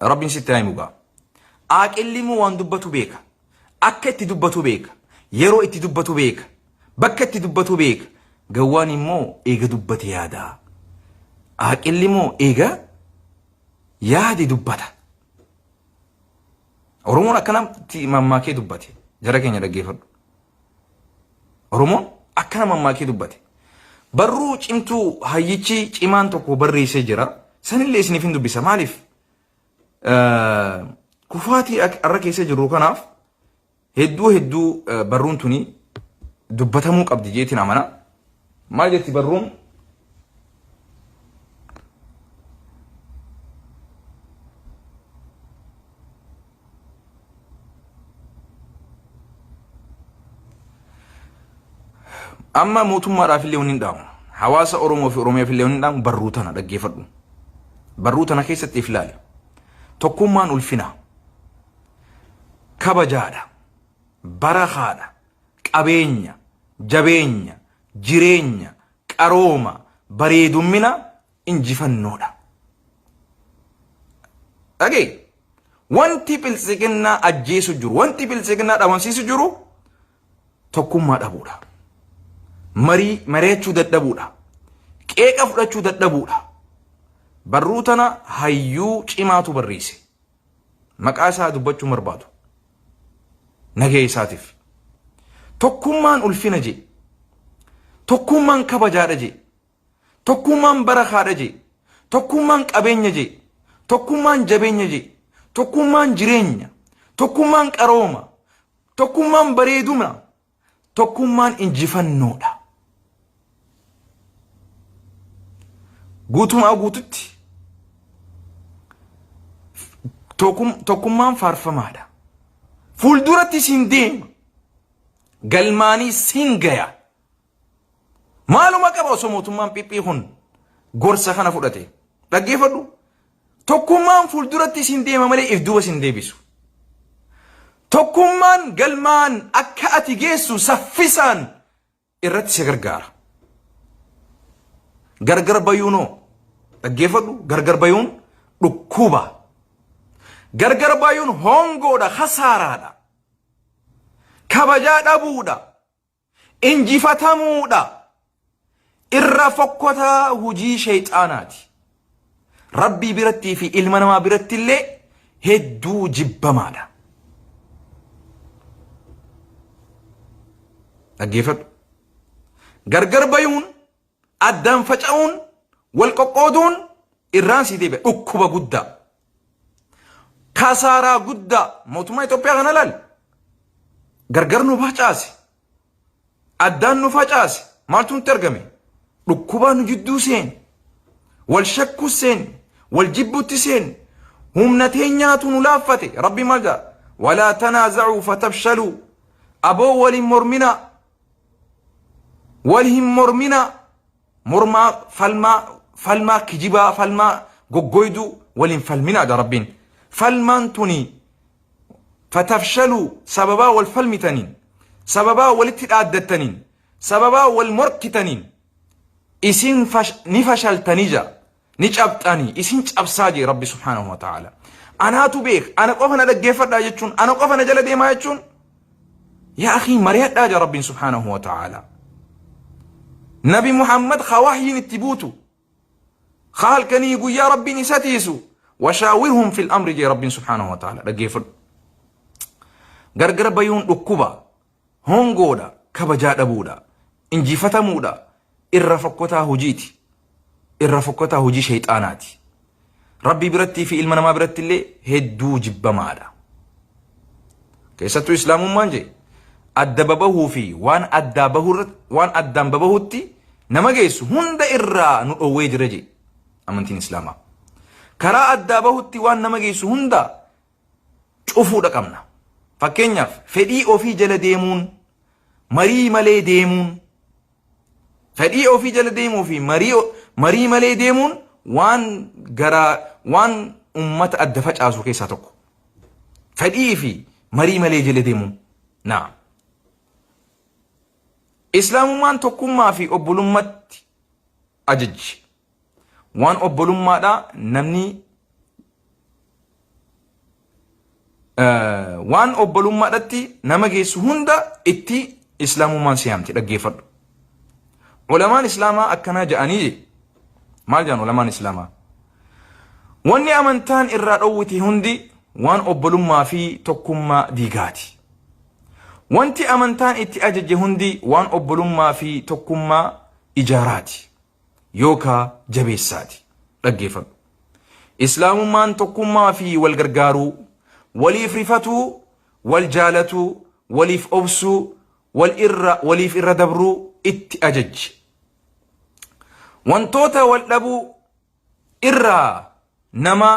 Rabbiin sitti haa himu gaa. Aaqilli immoo waan dubbatu beeka. Akka itti dubbatu beeka. Yeroo itti dubbatu beeka. Bakka itti dubbatu beeka. Gawwaan immoo eega dubbate yaada. Aaqilli immoo eega yaade dubbata. Oromoon akkanatti mammaakee dubbate. Jara keenya dhaggeeffadhu. Oromoon akkana mammaakee dubbate. Barruu cimtuu hayyichi cimaan tokko barreessee jira. Sanillee isiniif hin dubbisa. Maaliif? Kufaatii har'a keessa jirru kanaaf hedduu hedduu barruun tuni dubbatamuu qabdi jeetiin amana. Maal jetti barruun? Amma mootummaadhaaf illee hin dhaamu. Hawaasa Oromoo fi Oromiyaaf illee hin dhaamu barruu tana dhaggeeffadhu. Barruu tana keessatti if ilaali. Tokkummaan ulfina. Kabajaadha. Barakaadha. Qabeenya. Jabeenya. Jireenya. Qarooma. Bareedummina. Injifannoodha. Dhagee wanti biltsiginnaa ajjeesu jiru, wanti biltsiginnaa dhabamsiisu jiru tokkummaa dhabuudha. Marii mari'achuu dadhabuudha. Qeeqa fudhachuu dadhabuudha. Barruu tana hayyuu cimaatu barreesse. Maqaa isaa dubbachuu barbaadu. Nagaya isaatiif. Tokkummaan ulfina jee. Tokkummaan kabajaadha jee. Tokkummaan barakaadha jee. Tokkummaan qabeenya jee. Tokkummaan jabeenya jee. Tokkummaan jireenya. Tokkummaan qarooma. Tokkummaan bareeduma. Tokkummaan injifannoodha. Guutumaa guututti tokkummaan faarfamaadha. Fuulduratti siin deema. Galmaanii siin gaya. Maaluma qaba osoo mootummaan Phiphii kun gorsa kana fudhate. Dhaggeeffadhu. Tokkummaan fuulduratti isin deema malee if duuba isin deebisu. Tokkummaan galmaan akka ati geessu saffisaan irratti si gargaara. Gargar bayuunoo dhaggeeffadhu gargar bayuun dhukkuba. Gargar bayuun hongoodha kasaaraadha. Kabajaa dhabuudha. Injifatamuudha. Irra fokkotaa hujii sheyxaanaati. Rabbii birattii fi ilma namaa biratti illee hedduu jibbamaadha. Dhaggeeffadhu. Gargar bayuun, addaan faca'uun, wal qoqqooduun irraan sii deebi'a. Dhukkuba guddaa. Kasaaraa guddaa mootummaa Itoophiyaa kana laal. Gargar nu facaase. Addaan nu facaase. Maaltu nutti argame? Dhukkubaa nu jidduu seene. Wal shakkuu seene. Wal jibbuutti seene. Humna teenyaatu nu laaffate. Rabbi maal jedha? Walaa tanaaza'uu fatafshaluu. Aboo wal hin morminaa. Wal hin morminaa. Mormaa falmaa falmaa kijibaa falmaa goggoyduu waliin falminaadha Rabbiin. Falmaan tuni fatafshaluu sababaa wal falmitaniin sababaa walitti dhaaddattaniin sababaa wal morkitaniin isin ni fashaltanii jaa ni cabxanii isin cabsaa jee Rabbi subhaanahu wa ta'ala. Anaatu beek ana qofa na dhaggeeffadhaa jechuun ana qofa na jala deemaa jechuun yaa akii mari'adhaa jaa Rabbiin subhaanahu wa ta'ala. Nabi Muhammad ka wahyiin itti buutu Ka halkanii guyyaa Rabbiin isa tiisu. Washaawirhum fil amri jee Rabbiin subhaanahu wa ta'ala dhaggeeffadhu. Gargar bayuun dhukkuba, hongoodha, kabajaa dhabuudha, injifatamuudha, irra fokkotaa hojiiti. Irra fokkotaa hojii shayxaanaati. Rabbii birattii fi ilma namaa biratti illee hedduu jibbamaadha. Keessattuu Islaamummaan jee adda babahuu fi waan addaa bahuu waan addaan babahutti nama geessu hunda irraa nu dhowwee jira jee amantiin Islaamaa. Karaa addaa bahutti waan nama geessu hunda cufuudha qabna. Fakkeenyaaf fedhii ofii jala deemuun, marii malee deemuun, fedhii ofii jala deemuu fi marii marii malee deemuun waan garaa waan ummata adda facaasu keessaa tokko. Fedhii fi marii malee jala deemuun. Naam. Islaamummaan tokkummaa fi obbolummatti ajajji. Waan obbolummaadhaa namni waan obbolummaadhatti nama geessu hunda itti islaamummaan si yaamti dhaggeeffadhu. Ulamaan islaamaa akkanaa ja'anii je. Maal ja'an ulamaan islaamaa? Wanni amantaan irraa dhowwite hundi waan obbolummaa fi tokkummaa diigaati. Wanti amantaan itti ajaje hundi waan obbolummaa fi tokkummaa ijaaraati. Yookaa jabeessaati. Dhaggeeffadhu. Islaamummaan tokkummaa fi wal gargaaruu, waliif rifatuu, wal jaalatuu, waliif obsuu, wal irra waliif irra dabruu itti ajajji. Wantoota wal dhabuu irraa nama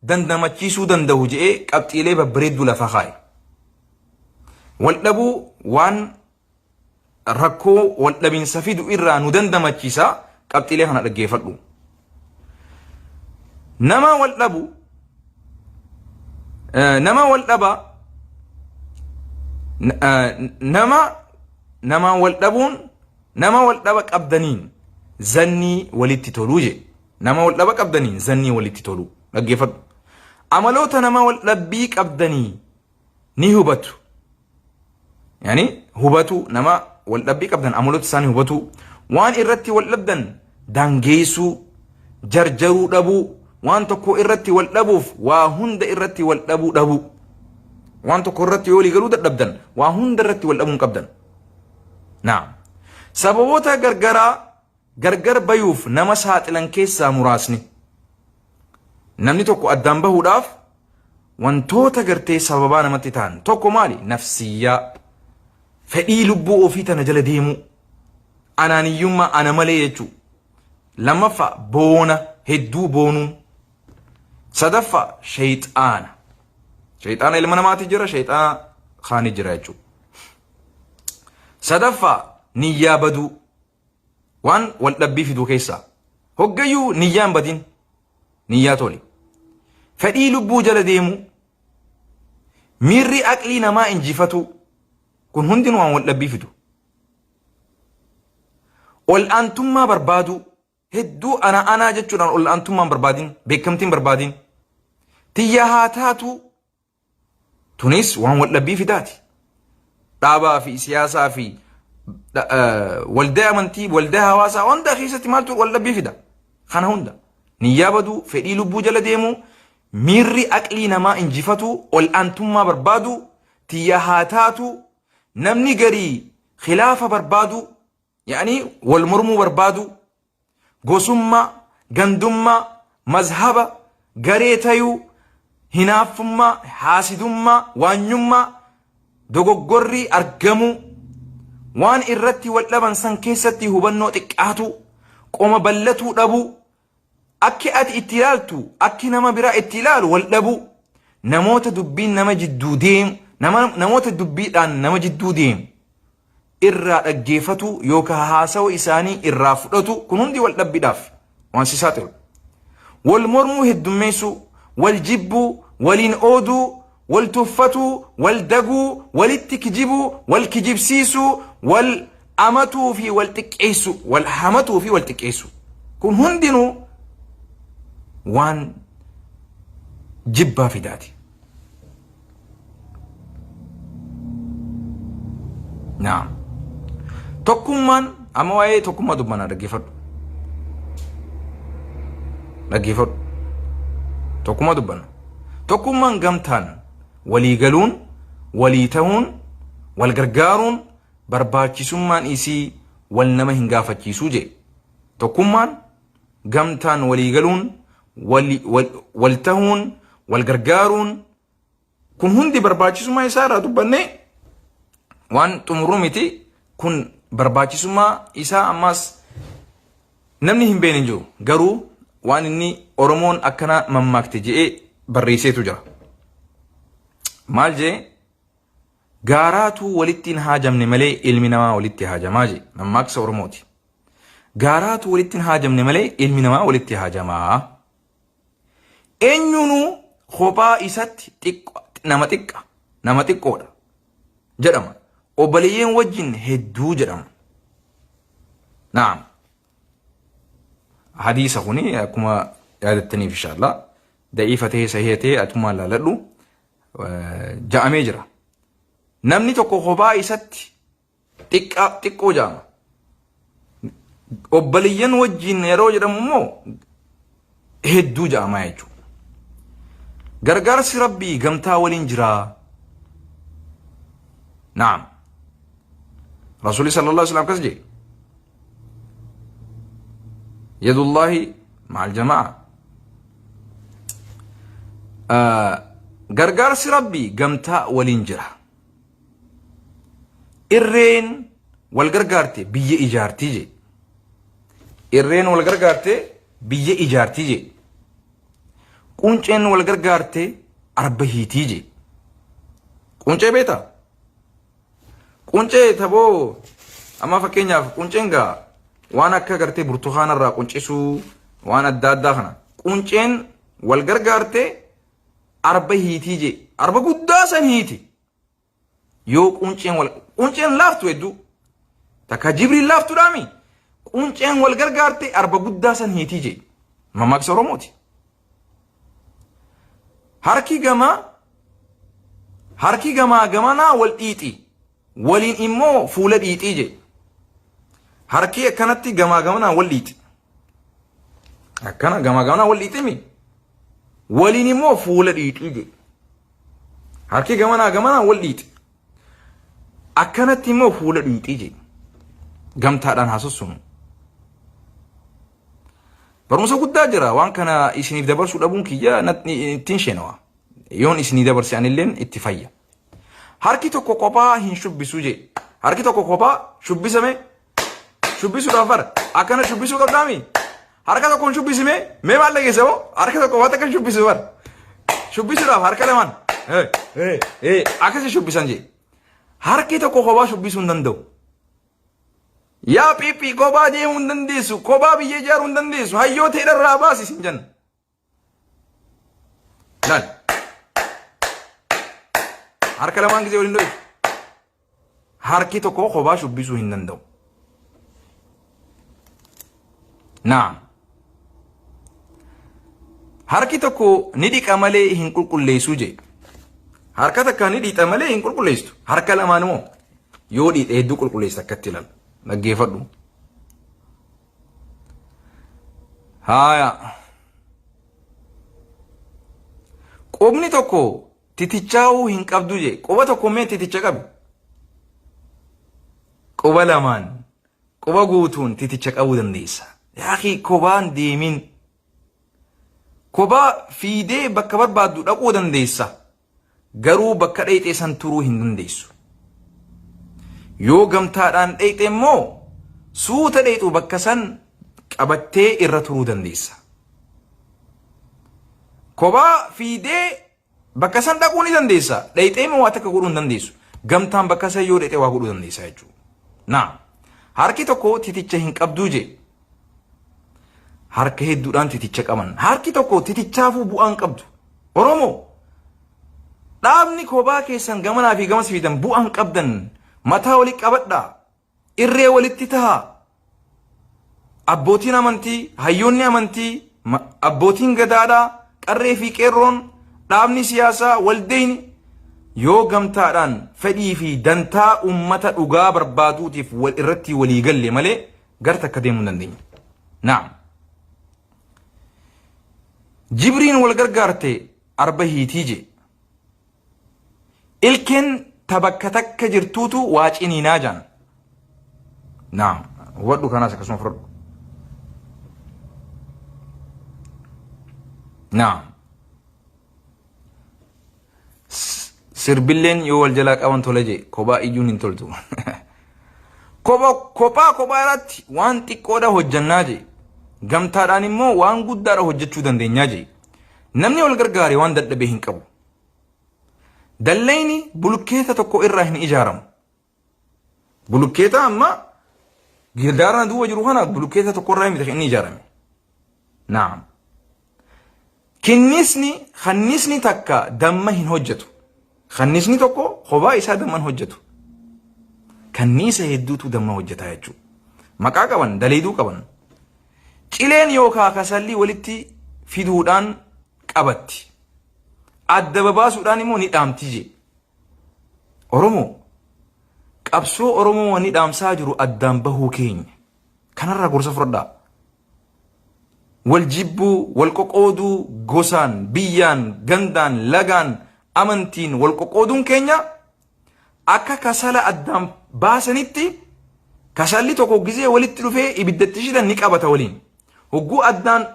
dandamachiisuu danda'u je'ee qabxiilee babbareedduu lafa kaaye. Wal dhabuu waan rakkoo wal dhabinsa fidu irraa nu dandamachiisa qabxiilee kana dhaggeeffadhu. Nama wal dhabu nama wal dhaba nama namaan wal dhabuun nama wal dhaba qabdaniin zannii walitti toluu je. Nama wal dhaba qabdaniin zannii walitti toluu. Dhaggeeffadhu. Amaloota nama wal dhabbii qabdanii ni hubatu. Yani hubatu nama wal dhabbii qabdan amaloota isaanii hubatu. Waan irratti wal dhabdan daangeessuu, jarjaruu dhabuu, waan tokko irratti wal dhabuuf waa hunda irratti wal dhabuu dhabuu. Waan tokko irratti yoo walii galuu dadhabdan waa hunda irratti wal dhabuu hin qabdan. Naam. Sababoota gargaraa gargar bayuuf nama saaxilan keessaa muraasni. Namni tokko addaan bahuudhaaf wantoota gartee sababaa namatti ta'an tokko maali? Nafsiyyaa. Fedhii lubbuu ofii tana jala deemuu. Anaaniyyummaa ana malee jechuu. Lammaffaa boona hedduu boonuun. Sadaffaa shayxaana. Shayxaana ilma namaati jira, shayxaana kaani jira jechuudha. Sadaffaa niyyaa baduu. Waan wal dhabbii fiduu keessaa. Hoggayyuu niyyaan badin. Niyyaa toli. Fedhii lubbuu jala deemuu. Miirri aqlii namaa injifatuu. Kun hundinuu waan wal dhabbii fidu. Ol'aantummaa barbaaduu. Hedduu ana anaa jechuudhaan ol'aantummaa hin barbaadin. Beekamtii hin barbaadin. Tiyya haa taatuu. Tunis waan wal dhabbii fidaati. Dhaabaa fi siyaasaa fi waldaa amantii, waldaa hawaasaa hunda keessatti maaltu wal dhabbii fida? Kana hunda. Niyyaa baduu, fedhii lubbuu jala deemuu, miirri aqlii namaa injifatuu, ol'aantummaa barbaaduu, tiyya haa taatuu, namni garii khilaafa barbaaduu, yaani wal mormuu barbaaduu, gosummaa, gandummaa, mazhaba, garee tayuu, hinaaffummaa, haasidummaa, waanyummaa, dogoggorrii argamuu, waan irratti wal dhaban san keessatti hubannoo xiqqaatuu, qoma ballatuu dhabuu, akki ati itti ilaaltu, akki nama biraa itti ilaalu wal dhabuu, namoota dubbiin nama jidduu deemu, nama, namoota dubbiidhaan nama jidduu deemu irraa dhaggeeffatuu yookaan haasawa isaanii irraa fudhatu kun hundi wal dhabbiidhaaf waan si saaxilu. Wal mormuu heddummeessuu, wal jibbuu, waliin ooduu, wal tuffatuu, wal daguu, walitti kijibuu, wal kijibsiisuu, wal amatuu fi wal xiqqeessuu, wal hamatuu fi wal xiqqeessuu. Kun hundinuu waan jibbaa fidaati. Naam. Tokkummaan amma waa'ee tokkummaa dubbanaa dhaggeeffadhu. Dhaggeeffadhu. Tokkummaa dubbanna. Tokkummaan gamtaan walii galuun, walii tahuun, wal gargaaruun barbaachisummaan isii wal nama hin gaafachiisuu jee. Tokkummaan gamtaan walii galuun, wal tahuun, wal gargaaruun kun hundi barbaachisummaa isaa irraa dubbannee waan xumurru miti. Kun barbaachisummaa isaa ammaas namni hin beekne hin jiru. Garuu waan inni Oromoon akkana mammaakte je'ee barreesseetu jira. Maal jee? Gaaraatu walitti hin haajamne malee ilmi namaa walitti haajamaa jee. Mammaaksa Oromooti. Gaaraatu walitti hin haajamne malee ilmi namaa walitti haajamaa. Eenyuunuu kophaa isatti nama xiqqa, nama xiqqoodha jedhama. Obboleeyyan wajjin hedduu jedhama. Naam. Hadiisa kuni akkuma yaadattaniif inshaallah da'iifa ta'ee sahiha ta'ee atumaan laaladhu ja'amee jira. Namni tokko kophaa isatti xiqqaa xiqqoo jaama. Obboleeyyan wajjin yeroo jedhamu immoo hedduu jaamaa jechuudha. Gargaarsi Rabbii gamtaa waliin jiraa. Naam. Rasuulli sallallahu alaihi wasallam akkas jedhe. Yadullaahi maal jamaa. Gargaarsi Rabbii gamtaa waliin jira. Irreen wal gargaarte biyya ijaartii jee. Irreen wal gargaarte biyya ijaartii jee. Qunceen wal gargaarte arba hiitii jee. Quncee beektaa? Quncee taboo amma fakkeenyaaf qunceen gaa waan akka gartee burtukaana irraa quncisuu waan adda addaa kana. Qunceen wal gargaarte arba hiitii jee. Arba guddaa san hiiti. Yoo qunceen wal qunceen laaftu hedduu takka jibriin laaftuudhaami qunceen wal gargaarte arba guddaa san hiitii jee. Mammaaksa Oromooti. Harki gamaa harki gamaa gamanaa wal dhiixi waliin immoo fuula dhiixii jee. Harki akkanatti gamaa gamanaa wal dhiixi. Akkana gamaa gamanaa wal dhiiximi. Waliin immoo fuula dhiixii jedhe. Harki gamanaa gamanaa wal dhiixe. Akkanatti immoo fuula dhiixii jedhe. Gamtaadhaan haa sossonu. Barumsa guddaa jira waan kana isiniif dabarsuu dhabuun kiyya ittiin sheenawa. Yoon isinii dabarse anilleen itti fayya. Harki tokko kophaa hin shubbisu jedhe. Harki tokko kophaa shubbisame Shubbisuudhaaf bara akkana shubbisuu qabdaami. Harka tokkoon shubbisime mee maal dhageessa moo harka tokko waan takka shubbisu bara. Shubbisuudhaaf harka lamaan akkasi shubbisan jee. Harki tokko kophaa shubbisuu hin danda'u. Yaa piiphii kophaa deemuu hin dandeessu kophaa biyya ijaaruu hin dandeessu hayyoota hidharraa baasi sin jenna. Laal. Harka lamaan gisee waliin dho'itu. Harki tokko kophaa shubbisuu hin danda'u. Naam. Harki tokko ni dhiqa malee hin qulqulleessuu jee. Harka takka ni dhiixa malee hin qulqulleessitu. Harka lamaan immoo yoo dhiixe hedduu qulqulleessa akkatti ilaala. Dhaggeeffadhu. Haaya. Qubni tokko titichaa'uu hin qabdu jee. Quba tokko mee titicha qabi. Quba lamaan quba guutuun titicha qabuu dandeessa. Yaaqii kophaan deemin. Kophaa fiidee bakka barbaaddu dhaquu dandeessa. Garuu bakka dhayxee san turuu hin dandeessu. Yoo gamtaadhaan dhayxe immoo suuta dhayxu bakka san qabattee irra turuu dandeessa. Kophaa fiidee bakka san dhaquu ni dandeessa. Dhayxee immoo waa takka godhuu hin dandeessu. Gamtaan bakka san yoo dhayxe waa godhuu dandeessa jechuudha. Naa harki tokko titicha hin qabduu jee. Harka hedduudhaan titicha qaban. Harki tokko titichaafuu bu'aa hin qabdu. Oromoo dhaabni kophaa keessan gamanaa fi gamas fiidan bu'aa hin qabdan. Mataa wali qabadhaa. Irree walitti tahaa. Abbootiin amantii, hayyoonni amantii, abbootiin gadaadhaa, qarree fi qeerroon, dhaabni siyaasaa, waldayni yoo gamtaadhaan fedhii fi dantaa uummata dhugaa barbaaduutiif wal irratti walii galle malee gara takka deemuu hin dandeenyu. Naam. Jibriin wal gargaarte arba hiitii je. Ilkeen ta bakka takka jirtuutu waa ciniinaa jaan. Naam. Hubadhu kanaas akkasuma fudhadhu. Naam. Sirbilleen yoo wal jalaa qaban tola jee kophaa iyyuun hin toltu. Kophaa kophaa irratti waan xiqqoodha hojjannaa jee. Gamtaadhaan immoo waan guddaadha hojjechuu dandeenyaa jee. Namni wal gargaare waan dadhabee hin qabu. Dallayni bulkeeta tokko irraa hin ijaaramu. Bulukkeeta amma girdaara duuba jiru kana bulukkeeta tokkorraa miti kan inni ijaarame. Naam. Kinnisni kannisni takka damma hin hojjetu. Kannisni tokko kophaa isaa damma hin hojjetu. Kanniisa hedduutu damma hojjeta jechuudha. Maqaa qaban, daleeduu qaban. Cileen yookaa kasalli walitti fiduudhaan qabatti. Adda babaasuudhaan immoo ni dhaamti jee. Oromoo qabsoo Oromoo wanni dhaamsaa jiru addaan bahuu keenya. Kanarraa gorsa fudhadhaa. Wal jibbuu, wal qoqooduu, gosaan, biyyaan, gandaan, lagaan, amantiin wal qoqooduun keenya akka kasala addaan baasanitti kasalli tokko gizee walitti dhufee ibiddatti shidan ni qabata waliin. Hogguu addaan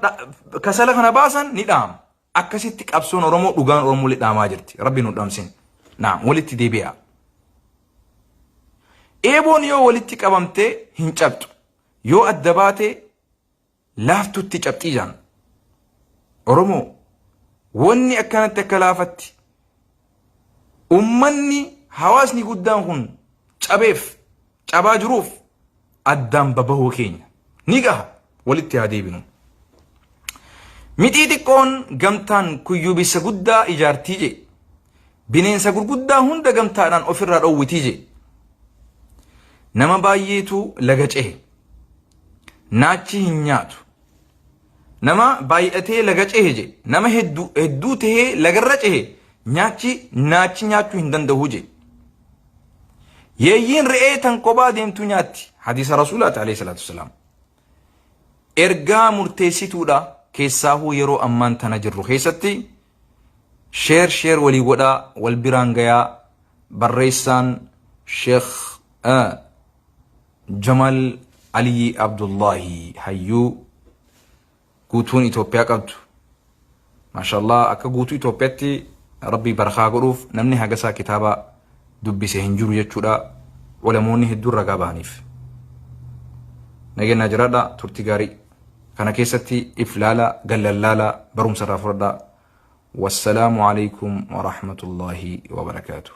kasala kana baasan ni dhaama. Akkasitti qabsoon Oromoo dhugaan Oromoo illee dhaamaa jirti. Rabbi nu dhaamsin. Naam walitti deebi'a. Eeboon yoo walitti qabamte hin cabxu. Yoo adda baate laaftutti cabxii jaan. Oromoo wanni akkanatti akka laafatti ummanni hawaasni guddaan kun cabeef cabaa jiruuf addaan babahuu keenya ni gaha walitti haa deebinu. Mixii xiqqoon gamtaan kuyyubisa guddaa ijaartii jee. Bineensa gurguddaa hunda gamtaadhaan ofirraa dhowwitii jee. Nama baay'eetu laga cehe. Naachi hin nyaatu. Nama baay'atee laga cehe je. Nama hedduu hedduu tahee lagarra cehe nyaachi naachi nyaachuu hin danda'u je. Yeeyyiin re'ee tan kophaa deemtu nyaatti. Hadiisa Rasuulaati alayhi salaatu wasalaam. Ergaa murteessituudha keessaahuu yeroo ammaan tana jirru keessatti sheer sheer walii godhaa wal biraan gayaa barreessaan Sheekh Jamal Aliyyi Abdullahi hayyuu guutuun Itoophiyaa qabdu. Maashallah akka guutuu Itoophiyaatti Rabbii barakaa godhuuf namni hagasaa kitaaba dubbise hin jiru jechuudha. Ulamoonni hedduun ragaa bahaniif. Nageenyaa jiraadha turtii gaarii. Kana keessatti if laala gallallaala barumsa irraa fudhadha. Wassalaamu alaikum wa rahmatullahi wa barakaatuh.